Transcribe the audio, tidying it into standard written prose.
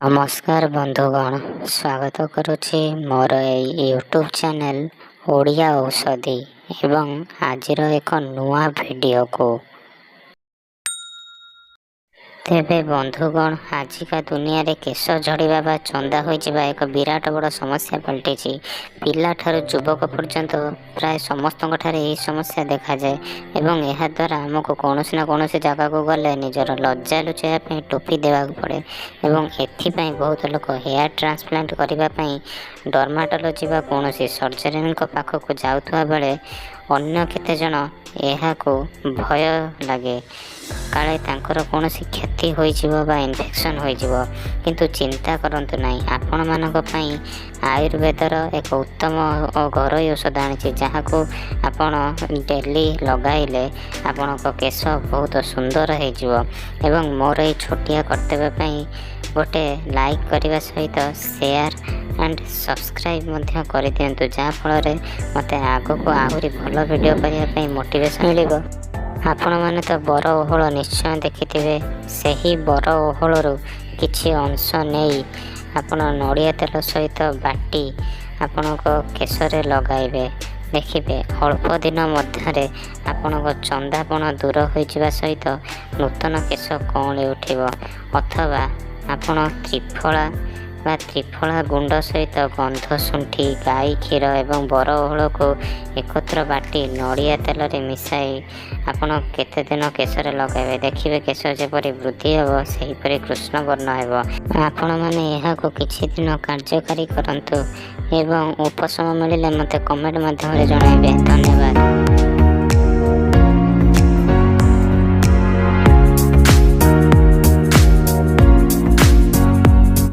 ନମସ୍କାର ବନ୍ଧୁଗଣ, ସ୍ୱାଗତ କରୁଛି ମୋର ଏଇ ୟୁଟ୍ୟୁବ୍ ଚ୍ୟାନେଲ୍ ଓଡ଼ିଆ ଔଷଧି ଏବଂ ଆଜିର ଏକ ନୂଆ ଭିଡ଼ିଓକୁ। ତେବେ ବନ୍ଧୁଗଣ, ଆଜିକା ଦୁନିଆରେ କେଶ ଝଡ଼ିବା ବା ଚନ୍ଦା ହୋଇଯିବା ଏକ ବିରାଟ ବଡ଼ ସମସ୍ୟା ପାଲଟିଛି। ପିଲାଠାରୁ ଯୁବକ ପର୍ଯ୍ୟନ୍ତ ପ୍ରାୟ ସମସ୍ତଙ୍କଠାରେ ଏହି ସମସ୍ୟା ଦେଖାଯାଏ ଏବଂ ଏହାଦ୍ୱାରା ଆମକୁ କୌଣସି ନା କୌଣସି ଜାଗାକୁ ଗଲେ ନିଜର ଲଜ୍ଜା ଲୁଚାଇବା ପାଇଁ ଟୋପି ଦେବାକୁ ପଡ଼େ ଏବଂ ଏଥିପାଇଁ ବହୁତ ଲୋକ ହେୟାର ଟ୍ରାନ୍ସପ୍ଲାଣ୍ଟ କରିବା ପାଇଁ ଡର୍ମାଟୋଲୋଜି ବା କୌଣସି ସର୍ଜରୀଙ୍କ ପାଖକୁ ଯାଉଥିବା ବେଳେ ଅନ୍ୟ କେତେଜଣ ଏହାକୁ ଭୟ ଲାଗେ, କାଳେ ତାଙ୍କର କୌଣସି କ୍ଷତି ହୋଇଯିବ ବା ଇନଫେକ୍ସନ୍ ହୋଇଯିବ। କିନ୍ତୁ ଚିନ୍ତା କରନ୍ତୁ ନାହିଁ, ଆପଣମାନଙ୍କ ପାଇଁ ଆୟୁର୍ବେଦର ଏକ ଉତ୍ତମ ଓ ଘରୋଇ ଔଷଧ ଆଣିଛି, ଯାହାକୁ ଆପଣ ଡେଲି ଲଗାଇଲେ ଆପଣଙ୍କ କେଶ ବହୁତ ସୁନ୍ଦର ହେଇଯିବ। ଏବଂ ମୋର ଏଇ ଛୋଟିଆ କର୍ତ୍ତବ୍ୟ ପାଇଁ ଗୋଟେ ଲାଇକ୍ କରିବା ସହିତ ସେୟାର ଆଣ୍ଡ ସବସ୍କ୍ରାଇବ୍ ମଧ୍ୟ କରିଦିଅନ୍ତୁ, ଯାହାଫଳରେ ମୋତେ ଆଗକୁ ଆହୁରି ଭଲ ଭିଡ଼ିଓ କରିବା ପାଇଁ ମୋଟିଭେସନ୍ ମିଳିବ। ଆପଣମାନେ ତ ବର ଓହଳ ନିଶ୍ଚୟ ଦେଖିଥିବେ। ସେହି ବର ଓହଳରୁ କିଛି ଅଂଶ ନେଇ ଆପଣ ନଡ଼ିଆ ତେଲ ସହିତ ବାଟି ଆପଣଙ୍କ କେଶରେ ଲଗାଇବେ। ଦେଖିବେ, ଅଳ୍ପ ଦିନ ମଧ୍ୟରେ ଆପଣଙ୍କ ଚନ୍ଦାପଣ ଦୂର ହୋଇଯିବା ସହିତ ନୂତନ କେଶ କଅଁଳି ଉଠିବ। ଅଥବା ଆପଣ ତ୍ରିଫଳା ବା ତ୍ରିଫଳା ଗୁଣ୍ଡ ସହିତ ଗନ୍ଧ ଶୁଣ୍ଠି, ଗାଈ କ୍ଷୀର ଏବଂ ବର ଓହଳକୁ ଏକତ୍ର ବାଟି ନଡ଼ିଆ ତେଲରେ ମିଶାଇ ଆପଣ କେତେଦିନ କେଶରେ ଲଗାଇବେ। ଦେଖିବେ, କେଶ ଯେପରି ବୃଦ୍ଧି ହେବ, ସେହିପରି କୃଷ୍ଣ ବର୍ଣ୍ଣ ହେବ। ଆପଣମାନେ ଏହାକୁ କିଛି ଦିନ କାର୍ଯ୍ୟକାରୀ କରନ୍ତୁ ଏବଂ ଉପଶମ ମିଳିଲେ ମୋତେ କମେଣ୍ଟ ମାଧ୍ୟମରେ ଜଣାଇବେ। ଧନ୍ୟବାଦ।